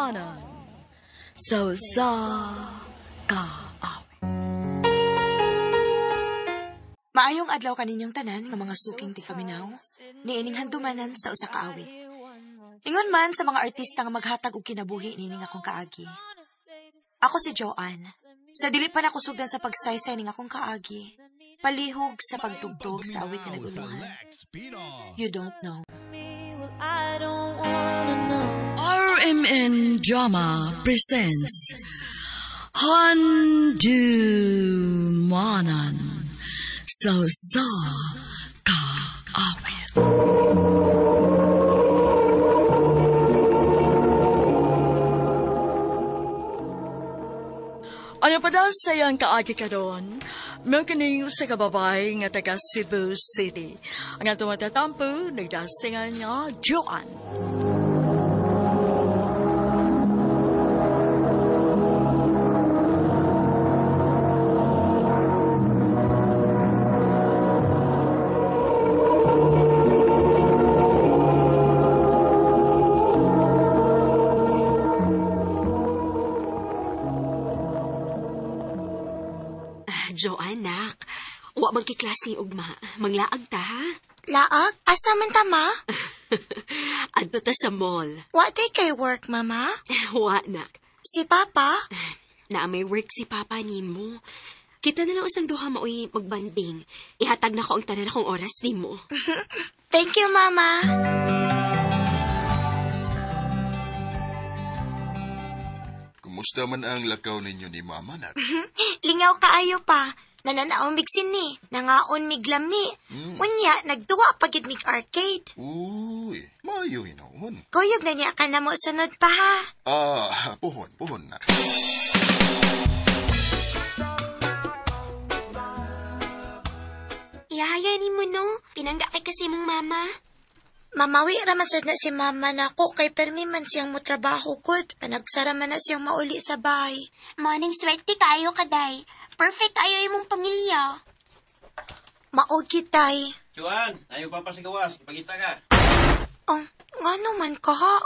Handumanan sa usa ka awit. Maayong adlaw kaninyong tanan nga mga suking tigpaminaw, niining handumanan sa usa ka awit. Ingon man sa mga artista nga maghatag og kinabuhi niining akong kaagi. Ako si Joanne. Sa dili pa nakusugdan sa pagsaysay ning akong kaagi, palihog sa pagtugtog sa awit nga naguluhan. You don't know. RMN Drama presents Handumanan sa usa ka awit. Ano pa daw sa iyang kaagi karon? Mao kining usa ka babae nga taga Cebu City. Ang atong matatampo, nagdasingan nga Joanne. Joanne, nak. Wa man kay klase ugma. Manglaag ta, ha? Laag? Asa man ta, ma? Adto ta sa mall. Wa day kay work, mama? Wa, nak. Si Papa? Naa may work si Papa nimo. Kita na lang usang duha maoy magbanding. Ihatag na ko ang tanan akong oras nimo. Thank you, Mama. Kumusta man ang lakaw ninyo ni Mama, nak? Lingaw kaayo pa. Nananaw mig sini, nangaon mig lami. Unya, nagduwa pagid mig arcade. Uy, maayo hinoon. Kuyog na niya ka na mo sunod pa ha. Ah, puhon, puhon na. Ihaya ni mo, no? Pinangga kay kasi mong mama. Mamawi raman sad na si mama nako kay permi man siyang motrabaho gud. Panagsara man na siyang mauli sa bahay. Morning swerte kayo kaday. Perfect ayo imong pamilya. Mao kitay. Joanne, ayaw pa pa sa gawas. Pagita ka. Oh, ngano man ka ha?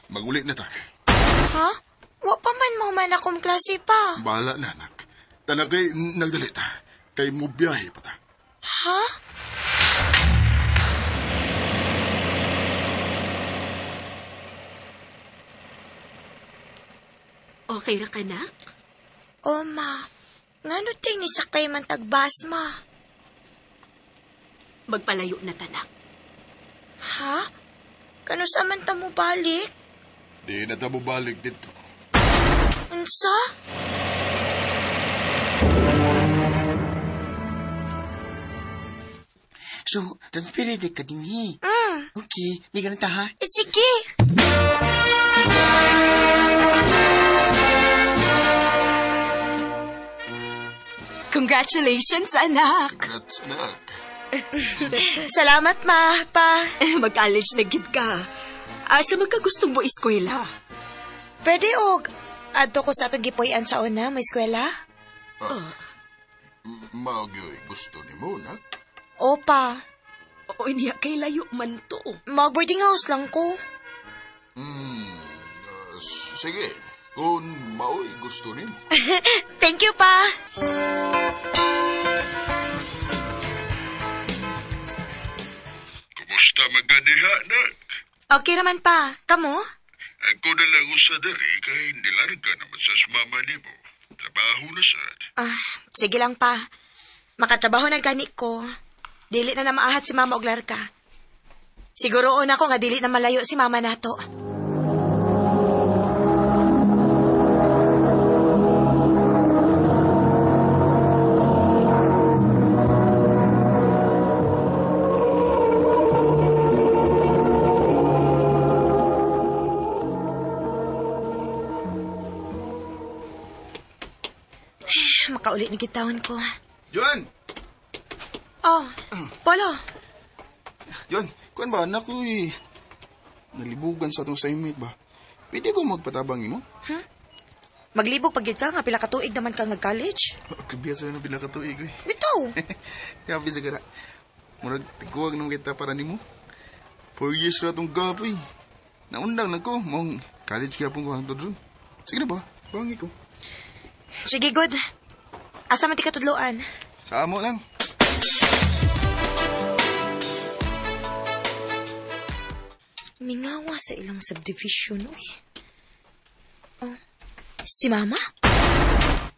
Maguli na ta. Ha? Wa pa man mo man akong klase pa. Bahala na, nak. Tanak kay nagdali ta. Kay mo biyahe pa ta. Ha? Okay ra ka, nak? O ma, ngano ting ni sakay man tagbas ma? Magpalayo na tanak. Ha? Kano sa man ta mo balik? Di na ta mo balik dito. Unsa? So, transferred ka din, he. Okay, may ganun ta, ha? Sige. Congratulations, anak! Congrats, anak. Salamat ma, pa. Mag-college na gid ka. Asa magkagustong mo eskwela? Pwede og adto ko sa atong gipuy-an sa una, mo eskwela? Maagyo'y gusto ni mo, nak. Opa, O niya, kay layo man to. mag boarding house lang ko. Sige, kung mao'y gusto ni mo. Thank you pa. Kumusta magkadiha, nak? Okay naman pa. Kamo? Ako na lang usa diri kay nilarga naman sa mama nimo. Trabaho na sad. Ah, sige lang pa. Makatrabaho na gani ko. Dili na na maahat si mama og larka. Siguro una ko nga dili na malayo si mama nato. Makauli na gitawon ko. Joanne! Oh, Polo. Joanne, kuan ba, anak ko eh. Nalibugan sa atong assignment ba? Pwede ko magpatabang imo? Maglibog pag ka nga pila ka tuig naman ka nag-college. Kabiya sa na pila ka tuig eh. Bitaw. Grabe sa gara. Murag tiguag nung kita para nimo. 4 years ra tong gap eh. Naundang na ko, mong college gyapon ko hangtod ron. Sige na ba? Wangi ko. Sige, good. Asa man ti katudloan? Sa amo lang. Mingawa sa ilang subdivision, uy. Oh, si Mama?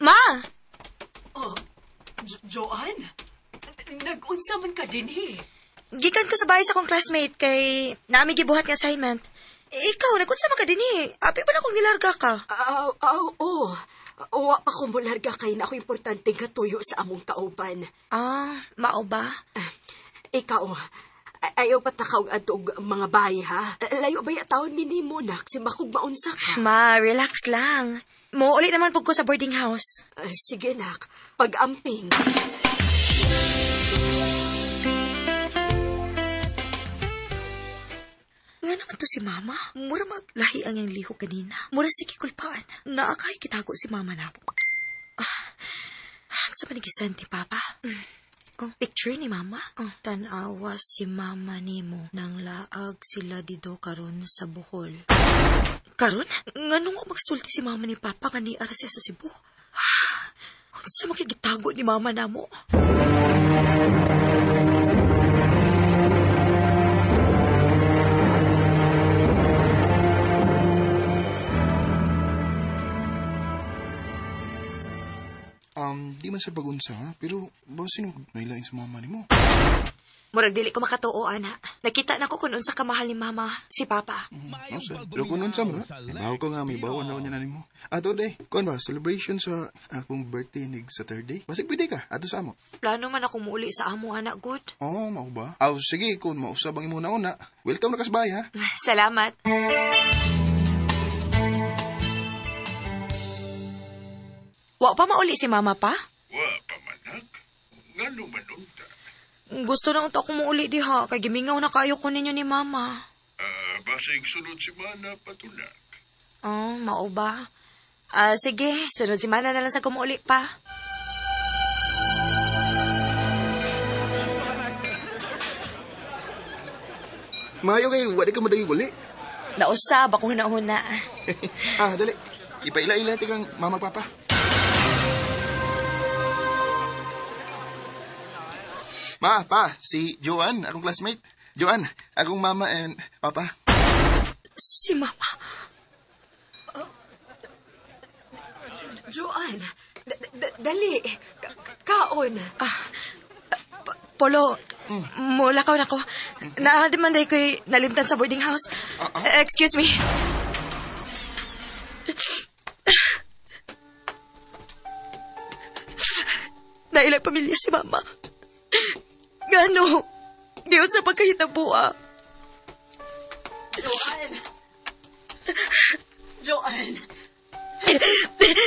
Ma! Oh, Joanne? Nag-unsa man ka dinhi? Gikan ko sa bahay sa akong classmate kay naami gibuhat nga assignment. Ikaw, nag-unsa man ka dinhi? Api pa na akong nilarga ka. Aw, aw, oh. Wa pa ko molarga kay na ako importante katuyo sa among kauban. Ah, mao ba? Ikaw, ayaw patakaw adtog mga bahay, ha? Layo ba taon minimo, nak? Si makog maunsa ka. Ma, relax lang. Muulit naman pug ko sa boarding house. Sige, nak. Pag-amping. Nga naman to si Mama. Mura maglahi ang iyang liho kanina. Mura sige kulpaan. Naakay kitago si Mama na po. Ah, sa panigisan ni Papa? Oh, picture ni Mama? Oh, tanawa si Mama nimo nang laag sila dido karon sa Bohol. Karon? Nganong magsulti si Mama ni Papa nga niara siya sa Cebu? Unsa makigitago ni Mama namo? Di man sa bagunsa, ha? Pero basin og nailain sa mama nimo. Murag dili ko makatuo, ana. Nakita na ko kung unsa kamahal ni Mama si Papa. No, sir. Pero kung unsa mo, ibaw ko nga may bawa na niya na nimo. Ato day, kuan ba celebration sa akong birthday nig Saturday? Basig pwede ka ato sa amo. Plano man ako muuli sa amo, ana, good. Oh, mao ba? Aw, sige, kung mausab ang imo na una. Welcome na ka sa bahay, ha? Salamat. Wa pa mauli si Mama pa? Wa pa manak. Ngano man unta? Gusto na unta ko muuli diha kay gimingaw na kayo ko ninyo ni Mama. Basig sunod semana patunak. Oh, mao ba? Sige, sunod semana na lang sa kumuuli pa. Maayo kay wa di ka madayo uli. Nausab ako huna-huna. Dali. Ipaila-ila ti kang mama papa. Ma, pa, si Joanne, akong classmate. Joanne, akong mama and papa. Si Mama. Joanne, dali. Kaon. Polo, mulakaw na ko. Naadiman day ko'y nalimtan sa boarding house. Excuse me. Nailay pamilya si Mama. Gano? Diyon sa pagkahitabo, ah. Joanne! Joanne!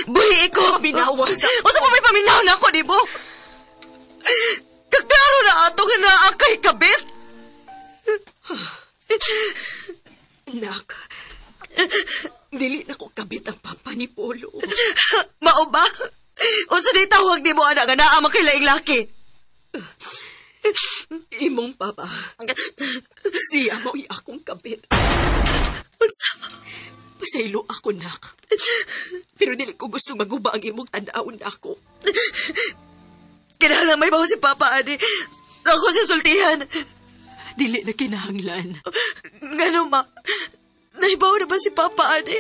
Buhi ko! Paminawa sa... Usa pa may paminaw na ako, di mo? Kaklaro na ato nga naa kay kabit! Nak, dili na ko kabit ang papa ni Polo. Mao ba? Unsa di tawag di mo, anak, nga naa man kay laing laki? Imong papa, siya mao'y akong kabit. Unsa? Pasaylo ako, nak. Pero dili ko gusto maguba ang imong tan-awon ako. Kinahanglan may bawo si Papa, ani. Ako siya sultihan. Dili na kinahanglan. Ngano, ma? Naibaw na ba si Papa, ani?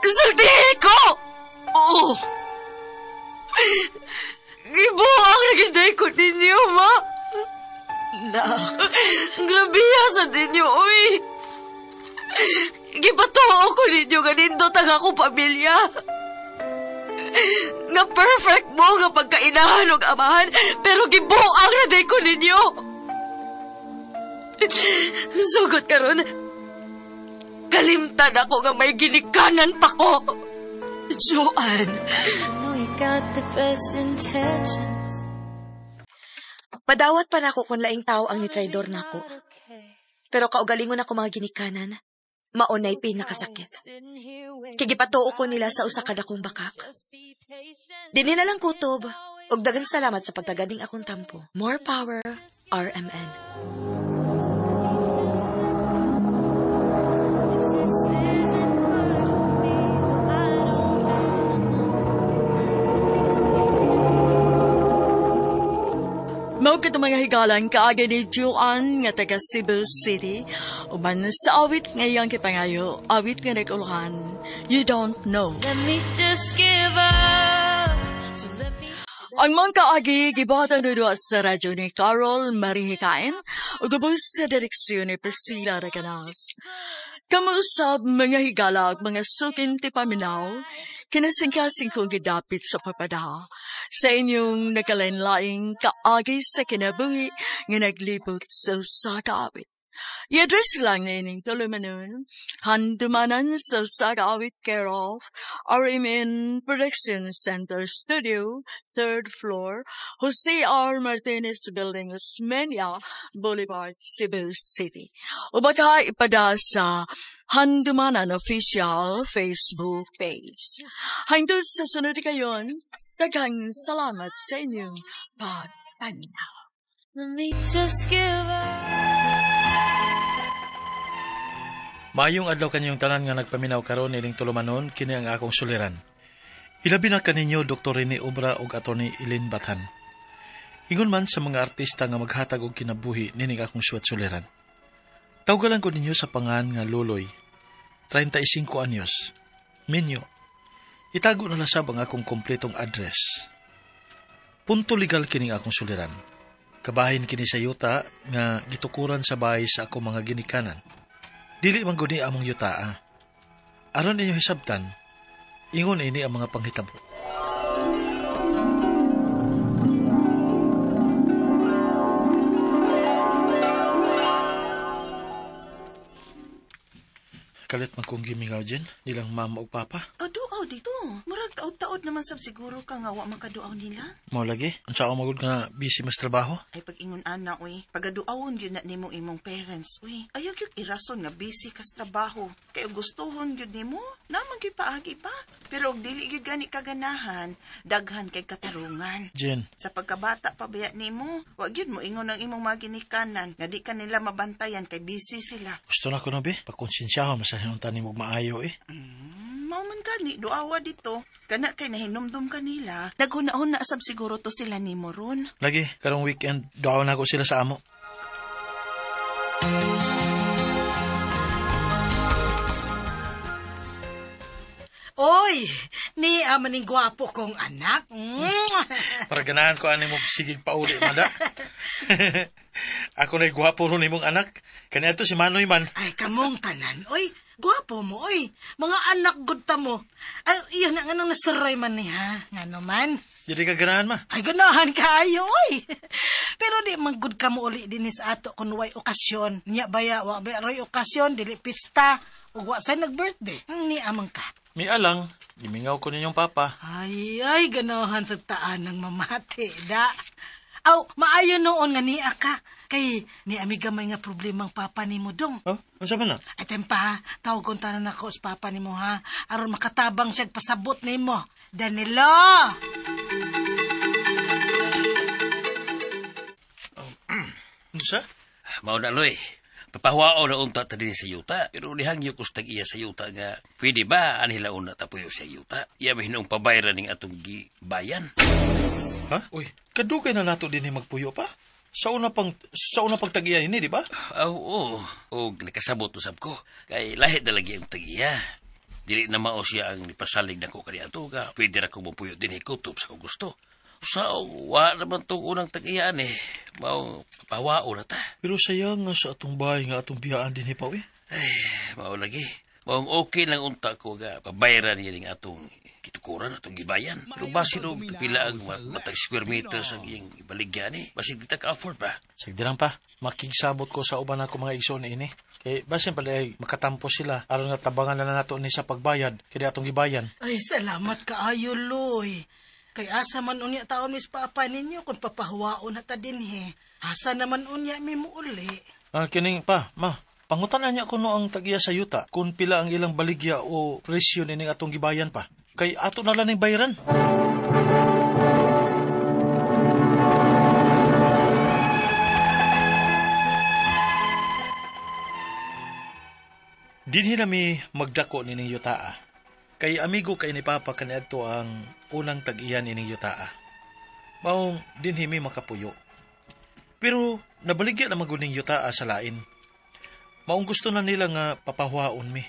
Sultihin ko! Oo! Ibuang naginday ko ninyo, ma! Nak! Grabe sa ninyo, uy! Gipatuo ko ninyo nga nindot ang akong pamilya. Nga perfect mo nga pagkainahan og amahan, pero gibuang na day ko ninyo. Sugot karon, kalimtan ako nga may ginikanan pa ko. Joanne! I know you got the best intentions. Madawat pa nako kung laing tao ang nitraidor nako. Pero kaugalingon ako mga ginikanan, maunay pinakasakit. Kigipatuo ko nila sa usa ka dakong bakak. Dini na lang kutob, Ug daghang salamat sa pagtaganing akong tampo. More power, RMN. If this isn't good for me, well, I don't wanna know. Mao kadto mga higalan kaagi ni Joanne nga taga Cebu City. Uban sa awit nga iyang kipangayo, awit nga nag-uluhan, You Don't Know. Let me just give up. So let me. Ang mga kaagi gibuhatan duwa sa radyo ni Carol Marihikain ug ubos sa direksyon ni Priscilla Recanas. Kamu usab mga higala ug mga sukin ti paminaw, kinasingkasing kong gidapit sa papada sa inyong nagkalain-laing kaagi sa kinabuhi nga naglibot sa usa ka awit. I-address lang na ining tulumanon, handumanan sa usa ka awit care of RMN Production Center Studio, 3rd floor, Jose R. Martinez Building, Osmeña Boulevard, Cebu City. O baka ipada sa Handumanan Official Facebook page. Hangtod sa sunod kayon, daghang salamat sa inyong pagpaminaw. Let me just give up. Maayong adlaw kaninyong tanan nga nagpaminaw karon ining tulumanon kini ang akong suliran. Ilabi na kaninyo Dr. Rene Obra ug Atty. Eileen Bathan. Ingon man sa mga artista nga maghatag og kinabuhi nining akong suwat suliran. Tawgalan ko ninyo sa pangan nga Loloy. 35 anyos. Minyo. Itago na lasab ang akong kompletong address. Punto legal kining akong suliran. Kabahin kini sa yuta nga gitukuran sa bahay sa akong mga ginikanan. Dili man guni among yuta. Aron inyong hisabtan, ingon ini ang mga panghitabo. Kalit man kong gimingaw dyan, nilang mama ug papa. O, duaw dito. Murag taod-taod naman sab siguro ka nga wa man kaduaw nila. Mao lagi, unsa ako magud nga busy mas trabaho. Ay pag-ingon ana uy, pagaduawon gyud na nimo imong parents uy. Ayaw gyud irason nga busy kas trabaho. Kay og gustuhon gyud nimo, naman gyud paagi pa. Pero og dili gyud gani kaganahan, daghan kay katarungan. Jen, Sa pagkabata pa baya nimo, wa gyud mo ingon ang imong mga ginikanan nga di ka nila mabantayan kay busy sila. gusto na ko na be. Pagkonsensyahon sa hinuntan nimo maayo eh. Mao man gani duawa dito. Kana kay nahinumdum kanila. Naghuna-huna sab siguro to sila nimo ron. Lagi, karong weekend, duaw na ko sila sa amo. Oy, ni maning gwapo kong anak. Para ganahan ko ani mo sigig pauli mada. Ako na'y gwapo ron imong anak. Kani ato si Manoy man. Ay, kamong tanan. Oy, gwapo mo, oy. Mga anak gud ta mo. Ay, iyon na nga nang nasuroy man ni ha. Ngano man. Dili ka ganahan ma. Ay, ganahan kaayo, oy. Pero di man gud ka mo uli din sa ato kung way okasyon. Nya baya, wa baya roy okasyon, dili pista, ug wa say nag-birthday. Ni amang ka. Mi alang, gimingaw ko ninyong papa. Ay, ay, ganahan sa taan ng mamati, da. Aw, maayo noon nga niya ka. Kay ni ami gamay nga problemang papa nimo dong. Oh, unsa man na? Ay, tempa ha, tawag kong tanan ako sa papa nimo ha. Aron makatabang siya pasabot nimo. Danilo! Unsa? Mao na, Loy. Papahuao na unta ta din sa yuta. Pero nihangyo ko sa tag-iya sa yuta nga pwede ba anhila una tapuyo sa yuta? Iya ba hinuong pabayran ning atong gibayan? Ha? Uy, kadugay na nato din magpuyo pa. Sa una pang tag-iya ini, di ba? Oo. Og nakasabot usab ko. Kay lahi na lagi ang tag-iya. Dili na mao siya ang nipasalig nako kaniadto ka. Pwede ra ko mopuyo din kutob sa kung gusto. Sa wa naman tong unang tag-iyaan eh. Mao papawao na ta. Pero sayang nga sa atong bahay nga atong biyaan din pa eh. Ay, mao lagi. Maong okay lang unta ko nga pabayran niya ning atong kitukuran atong gibayan. Pero basin og pila ang matag square meters ang iyang ibaligyan eh. Basin kita ka-afford ba? Sige lang pa, makigsabot ko sa uban ako mga igsoon ini. Kay basin pala ay makatampo sila aron nga tabangan na nato ni sa pagbayad kay atong gibayan. Ay, salamat kaayo, Loy. Kay asa man unya taon mis papa ninyo kung papahuwaon na ta dinhi. Asa naman unya mi muuli. Ah, kining pa, ma. Pangutan niya kuno ang tag-iya sa yuta kung pila ang ilang baligya o presyo nining atong gibayan pa. Kay ato na lang ning bayaran. Dinhi nami magdako nining yutaa. Kay amigo kay ni Papa kaniadto ang unang tag-iyan ining yutaa. Maong dinhi mi makapuyo. Pero nabaligya na maguning yutaa sa lain. Maong gusto na nila nga papahuwaon mi.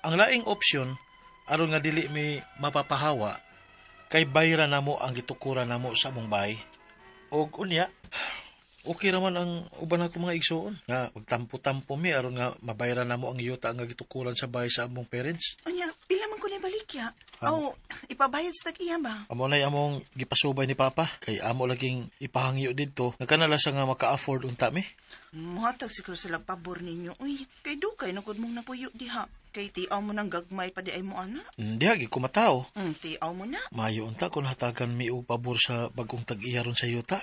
Ang laing opsyon aron nga dili mi mapapahawa kay bayra namo ang gitukuran namo sa among bahay. Og unya, okay raman ang uban ako mga igsuon nga magtampo-tampo mi aron nga mabayran namo ang yuta nga gitukuran sa bahay sa among parents. Unya, pila man ko ni balikya? O, ipabayad sa tag-iya ba? Amo nay among gipasubay ni Papa kay amo laging ipahangyo didto nga kanala sa nga maka-afford unta mi. Muhatag siguro sila pabor ninyo. Uy, kay dukay na gud mong napuyo diha. Kay tiaw mo nang gagmay pa di ay mo ana. Diha gid ko mataw. Tiaw mo na. Maayo unta kun hatagan mi og pabor sa bagong tag-iya ron sa yuta.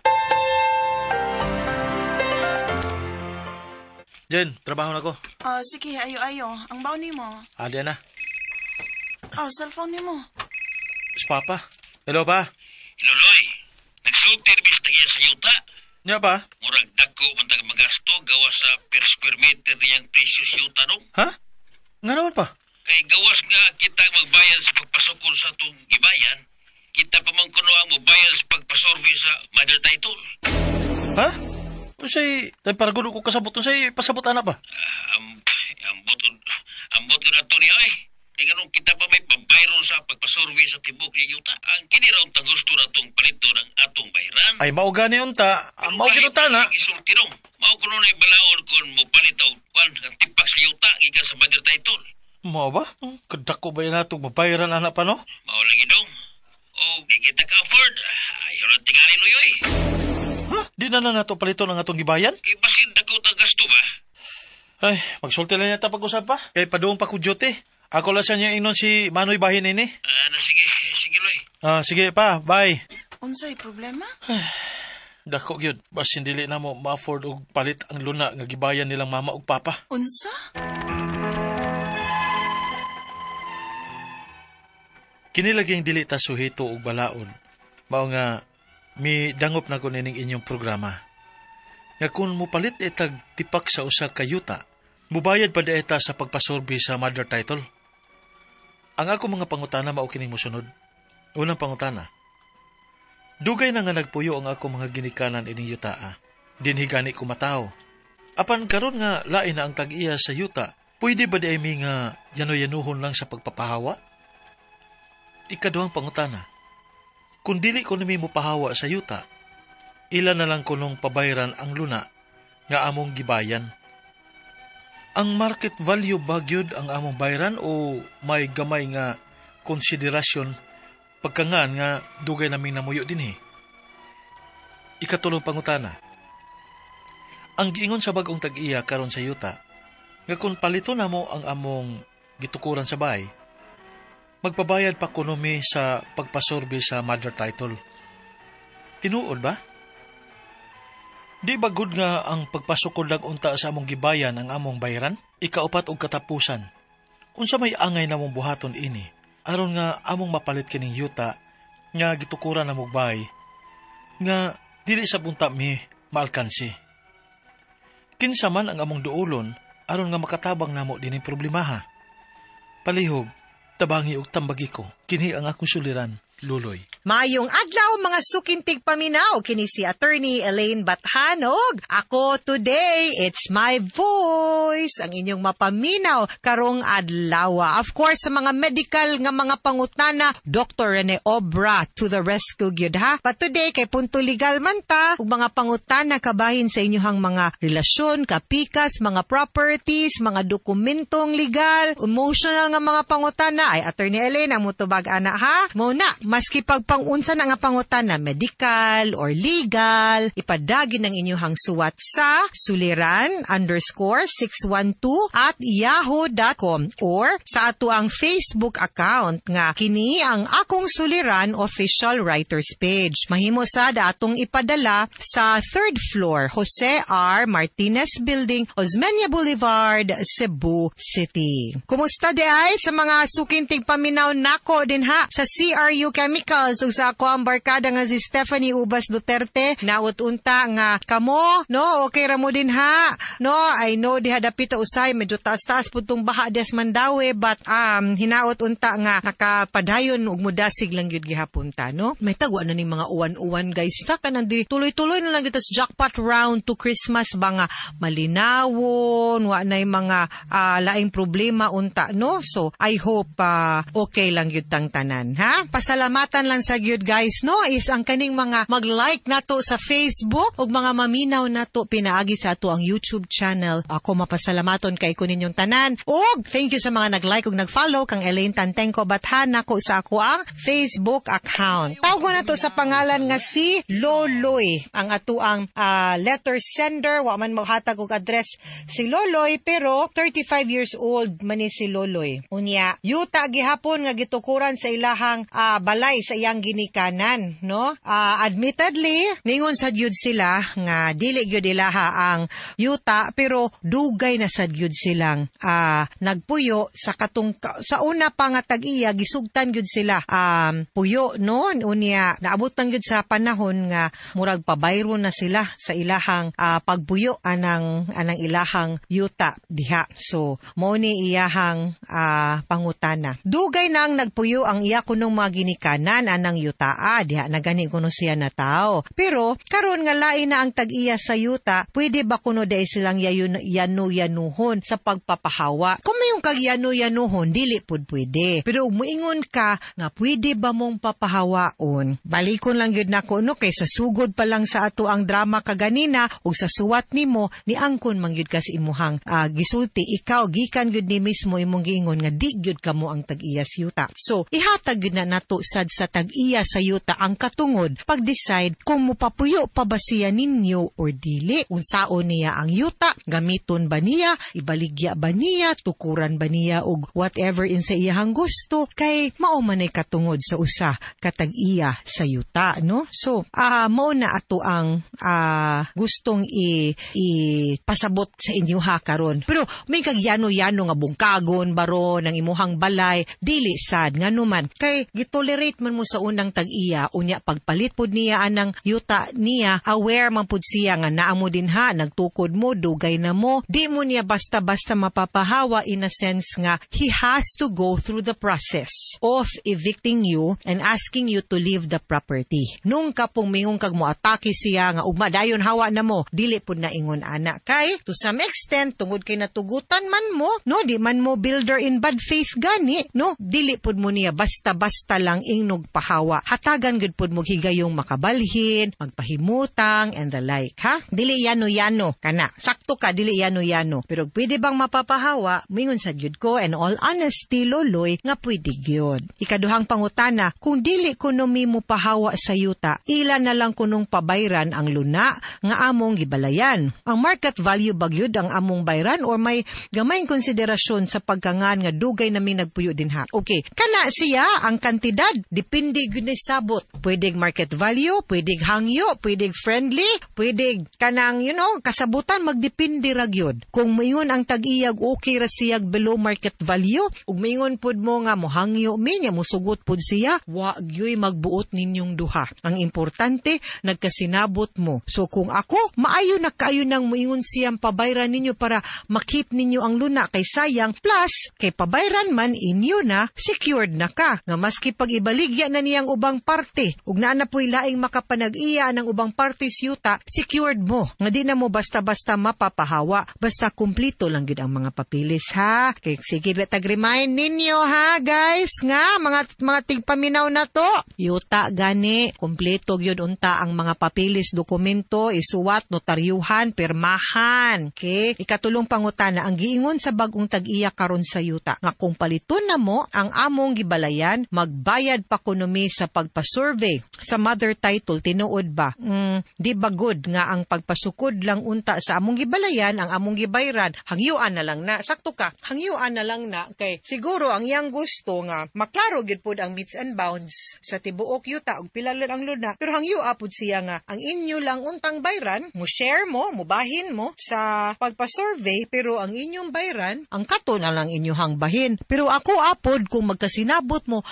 Jen, trabaho na ko. Ah, sige, ayo-ayo. Ang baon nimo. Adi na. Ah, cellphone nimo. Si Papa. Hello, pa. Iluloy, nagsulti bis tag-iya sa yuta. Nya pa? Murag dagko man tag magasto gawas sa per square meter niyang presyo sa yuta dong. Ha? Nga naman pa? Kay gawas nga kita magbayad sa pagpasukol sa atong gibayan, kita pa man kuno ang mobayad sa pagpasurvey sa mother title. Ha? Unsay, tay para ko kasabot, unsay pasabot ana ba? Ambot ko na to niya ay. Kay ganun kita pa may pambayron sa pagpasurvey sa tibok ni yuta. Ang kini raw tang gusto na tong palito ng atong bayran. Ay mao gani unta, mao gid unta na. Isulti dong. Mao kuno na balaod kon mo palit og kwan ang tipak sa yuta gikan sa mother title. Mao ba? Kadako ba yan natong mabayaran ana pa no? Mao lagi dong. O di kita ka-afford. Ayaw lang tingali luyoy. Ha? Di na na nato palito ng atong gibayan? Kay basin dako tang gasto ba? Ay, magsulti lang yata pag-usap pa. Kay paduong pa ko duty. Ako lang sa niya ingnon si Manoy Bahin ini. Na sige, sige Loy. Sige pa, bye. Unsay problema? Dako gyud, basin dili na mo ma-afford og palit ang luna nga gibayan nilang mama ug papa. Unsa? Kini laging dili ta suhito og balaod. Mao nga mi dangop na ko nining inyong programa. Nga kun mopalit itag tipak sa usa ka yuta, mubayad pa dieta sa pagpasurvey sa mother title. Ang ako mga pangutana mao kining mosunod. Unang pangutana. Dugay na nga nagpuyo ang ako mga ginikanan ining yutaa. Dinhi gani ko mataw. Apan karon nga lain na ang tag-iya sa yuta, pwede ba di ay mi nga yano-yanuhon lang sa pagpapahawa? Ikaduhang pangutana. Kung dili ko nami mopahawa sa yuta, ila na lang kunong pabayran ang luna nga among gibayan. Ang market value ba gyud ang among bayran o may gamay nga konsiderasyon pagkangan nga dugay naming namuyo dinhi? Ikatulong pangutana. Ang giingon sa bagong tag-iya karon sa yuta, nga kung palito namo ang among gitukuran sa bahay, magpabayad pa kuno mi sa pagpasurvey sa mother title. Tinuod ba? Di ba good nga ang pagpasukod lang unta sa among gibayan ang among bayran? Ikaupat og katapusan. Unsa may angay namong buhaton ini, aron nga among mapalit kining yuta nga gitukuran namog bay, nga dili sa bunta mi maalkansi. Kinsa man ang among duolon aron nga makatabang namo dining problemaha. Palihog, tabangi og tambagi ko, kini ang akong suliran, Luloy. Mayong adlaw mga sukintig paminaw kini si Attorney Elaine Bathanog. Ako today, it's my voice ang inyong mapaminaw karong adlaw. Of course, sa mga medical nga mga pangutana, Dr. Rene Obra to the rescue gyud ha. But today kay punto legal man ta ug mga pangutana kabahin sa inyong mga relasyon, kapikas, mga properties, mga dokumentong legal, emotional nga mga pangutana ay Attorney Elaine ang mutubag ana ha. Mo na maski pagpangunsa na nga pangutana, medical or legal, ipadagin ang inyong suwat sa suliran_612@yahoo.com or sa ato ang Facebook account nga kini ang Akong Suliran Official Writers Page. Mahimo sad atong ipadala sa 3rd floor, Jose R. Martinez Building, Osmeña Boulevard, Cebu City. Kumusta di ay sa mga sukintig paminaw nako din ha sa CRU Chemicals ug sa ako ang barkada nga si Stephanie Ubas Duterte. Naot unta nga kamo, no, okay ra mo din ha. No, I know diha dapita usay medyo taas-taas pud tong baha des Mandaue, but hinaot unta nga nakapadayon ug mudasig lang gyud gihapon ta, no. May tagwa na ning mga uwan-uwan, guys. Ta kanang diri tuloy-tuloy na lang gyud tas jackpot round to Christmas ba nga malinawon, wa nay mga laing problema unta, no. So I hope okay lang gyud tang tanan, ha. Pasalamatan lang sa gyud, guys, no, is ang kaning mga mag-like nato sa Facebook ug mga maminaw nato pinaagi sa ato ang YouTube channel. Ako mapasalamaton kay ko ninyong tanan. Og thank you sa mga nag-like ug nag-follow kang Elaine Tantengco Bathan nako sa ako ang Facebook account. Tawgon nato sa pangalan nga si Loloy ang ato ang letter sender. Wa man maghatag og address si Loloy, pero 35 years old man ni si Loloy. Unya, yuta gihapon nga gitukuran sa ilahang balay sa iyang ginikanan, no? Admittedly, ningon sad gyud sila nga dili gyud ilaha ang yuta, pero dugay na sad gyud silang nagpuyo sa katong sa una pa nga tag-iya, gisugtan gyud sila puyo, no. Unya, naabot lang gyud sa panahon nga murag pabayro na sila sa ilahang pagpuyo anang ilahang yuta diha. So mao ni iyahang pangutana. Dugay nang nagpuyo ang iya kunong mga ginikanan anang yutaa diha, na gani kuno siya na tao. Pero karon nga lain na ang tag-iya sa yuta, pwede ba kuno dai silang yanu-yanuhon sa pagpapahawa? Kung mayong kag yanu-yanuhon, dili pud pwede. Pero ug moingon ka nga pwede ba mong papahawaon, balikon lang gyud nako, no, kay sa sugod pa lang sa ato ang drama kaganina ug sa suwat nimo ni angkon man gyud ka sa imuhang gisulti. Ikaw gikan gyud ni mismo imong giingon nga di gyud kamo ang tag-iya sa yuta. So ihatag gyud na nato sad sa tag-iya sa yuta ang katungod pag-decide kung mopapuyo pa ba siya ninyo or dili. Unsaon niya ang yuta, gamiton ba niya, ibaligya ba niya, tukuran ba niya og whatever in sa iyahang gusto, kay mao man ay katungod sa usa ka tag-iya sa yuta, no? So mao na ato ang gustong i pasabot sa inyo ha karon. Pero may kagyano-yano nga bungkagon baro ng imuhang balay, dili sad, ngano man kay gitolerate man mo sa unang tag-iya. Unya pagpalit pud niya anang yuta niya, aware man pud siya nga naa mo din ha, nagtukod mo, dugay na mo, di mo niya basta-basta mapapahawa in a sense nga he has to go through the process of evicting you and asking you to leave the property. Nung kapong mingon kag mo atake siya nga ugma dayon hawa na mo, dili pud na ingon ana, kay to some extent tungod kay natugutan man mo, no, di man mo builder in bad faith gani, no, dili pud mo niya basta-basta lang ingnog pahawa. Hatagan gud pud mo higayong makabalhin, magpahimutang and the like, ha. Dili yano-yano kana. Sakto ka, dili yano-yano. Pero pwede bang mapapahawa? Mingon sa gyud ko, and all honesty, Loloy, nga pwede gyud. Ikaduhang pangutana, kung dili kuno mi mo pahawa sa yuta, ila na lang kunong pabayran ang luna nga among gibalayan? Ang market value ba gyud ang among bayran or may gamayng konsiderasyon sa pagkangan nga dugay nami nagpuyo dinha? Okay, kana siya ang kantidad depende gyud ni sabot. Pwedeng market value, pwedeng hangyo, pwedeng friendly, pwedeng kanang kasabutan, magdepende ra gyud. Kung moingon ang tag-iyag okay ra siyag below market value ug moingon pud mo nga mohangyo mi niya, musugot pud siya, wa gyuy magbuot ninyong duha. Ang importante nagkasinabot mo. So kung ako, maayo na kaayo nang moingon siyang pabayran ninyo para makip ninyo ang luna kay sayang, plus kay pabayran man inyo na secured na ka nga maski pag ibaligya na niyang ubang parte ug naa na puy laing makapanag-iya ng ubang parte sa yuta, secured mo nga di na mo basta-basta mapapahawa, basta kumpleto lang gyud ang mga papilis, ha. Kay sige ba tag remind ninyo ha, guys, nga mga tigpaminaw na to, yuta gani kumpleto gyud unta ang mga papilis, dokumento, isuwat, notaryuhan, pirmahan. Okay, ikatulong pangutana, ang giingon sa bagong tag-iya karon sa yuta nga kung paliton na mo ang among gibalayan, magbayad pa kuno mi sa pagpa-survey sa mother title, tinuod ba? Di ba good nga ang pagpasukod lang unta sa among gibalayan, ang among gibayran, hangyuan na lang na? Sakto ka, hangyuan na lang na, kay siguro ang iyang gusto nga maklaro gyud pud ang metes and bounds sa tibuok yuta ug pila lang ang luna, pero hangyua pud siya nga ang inyo lang untang bayran, mo share mo, mubahin mo sa pagpa-survey, pero ang inyong bayran, ang kato na lang inyuhang bahin. Pero ako apod, kung magkasinabot mo,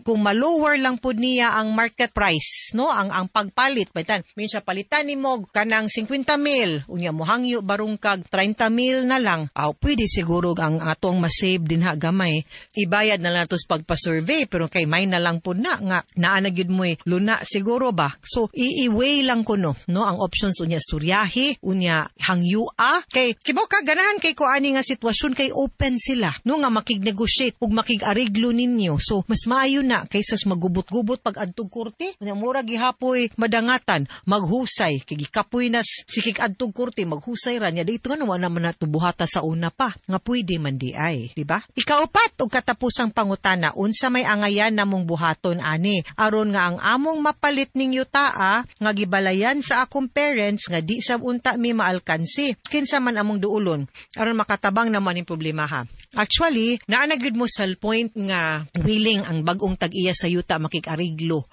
kung Ma-lower lang pud niya ang market price, no? Ang pagpalit palitan. Minsan palitan nimo kanang 50 mil, unya mohangyo barong kag 30 mil na lang. Aw, pwede siguro ang atong ma-save dinha gamay. Ibayad na lang nato sa pagpa-survey, pero kay may na lang pud na nga naa na gyud mo'y luna siguro ba. So i-weigh lang kuno, no, ang options, unya suryahi, unya hangyua, kay kibaw ka ganahan kay ko ani nga sitwasyon kay open sila, no, nga makig-negotiate ug makig-ariglo ninyo. So mas maayo na kaysa sa magubot-gubot pag adtog korte. Unya mura gihapoy madangatan, maghusay kay gikapoy na sikig adtog korte, maghusay ra niya dito nga wa naman na buhata sa una pa nga pwede man di ay, di ba? Ikaupat og katapusang pangutana, unsa may angayan namong buhaton ani aron nga ang among mapalit ning yutaa nga gibalayan sa akong parents nga di sab unta mi maalkansi, kinsa man among duulon aron makatabang naman ning problema ha? Actually, naa na gyud mo sa point nga willing ang bag-ong tag-iya sa yuta makig-ariglo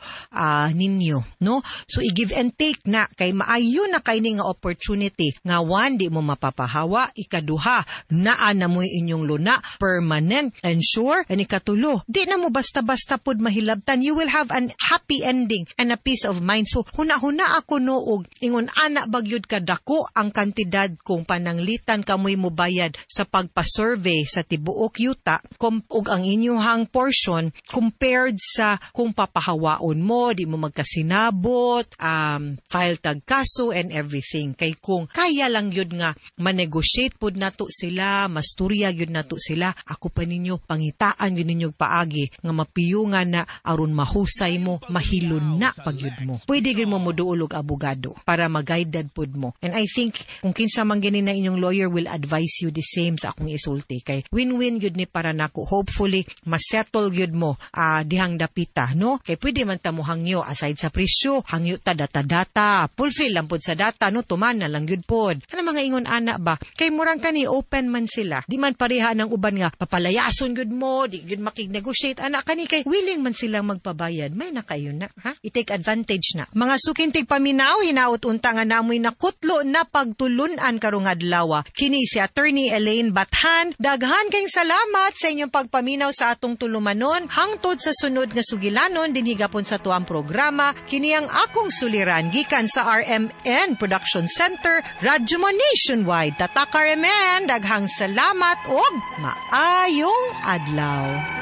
ninyo, no? So i-give and take na kay maayo na kay ni nga opportunity nga one, di mo mapapahawa, ikaduha, naa na mo'y inyong luna, permanent and sure, and ikatulo, di na mo basta-basta pod mahilabtan. You will have an happy ending and a peace of mind. So huna-huna ako, no, og ingon ana bagyod kadako ang kantidad kung pananglitan kamoy mobayad sa pagpa-survey sa tibuok yuta ug ang inyuhang portion compared sa kung papahawaon mo, di mo magkasinabot, file tag kaso and everything. Kay kung kaya lang yun nga manegotiate pod nato sila, masturya yun nato sila, ako pa ninyo pangitaan yun ninyo paagi nga mapiyungan na aron mahusay mo, mahilon na pagyud mo. Pwede gyud mo moduol og abogado para ma-guided pod mo. And I think kung kinsa man gani na inyong lawyer will advise you the same sa akong isulti, kay win-win gyud ni para nako. Hopefully masettle gyud mo dihang dapita, no? Kay pwede man ta mo hangyo aside sa presyo, hangyo ta data-data, fulfill lang pod sa data, no, tuman na lang gyud pod. Kana mga ingon ana ba? Kay murang kani open man sila. Di man pareha ng uban nga papalayason gyud mo, di gyud makig-negotiate ana, kani kay willing man silang magpabayad. May nakayon na, ha? I-take advantage na. Mga suking tigpaminaw, hinaot unta nga namoy nakutlo na pagtulunan karong adlaw. Kini si Attorney Elaine Bathan. Daghan kayong salamat sa inyong pagpaminaw sa atong tulumanon. Hangtod sa sunod nga sugilanon dinhi gapon sa tuang programa, kini ang akong suliran gikan sa RMN Production Center, Radyo Mo Nationwide. Tatak RMN, daghang salamat ug maayong adlaw.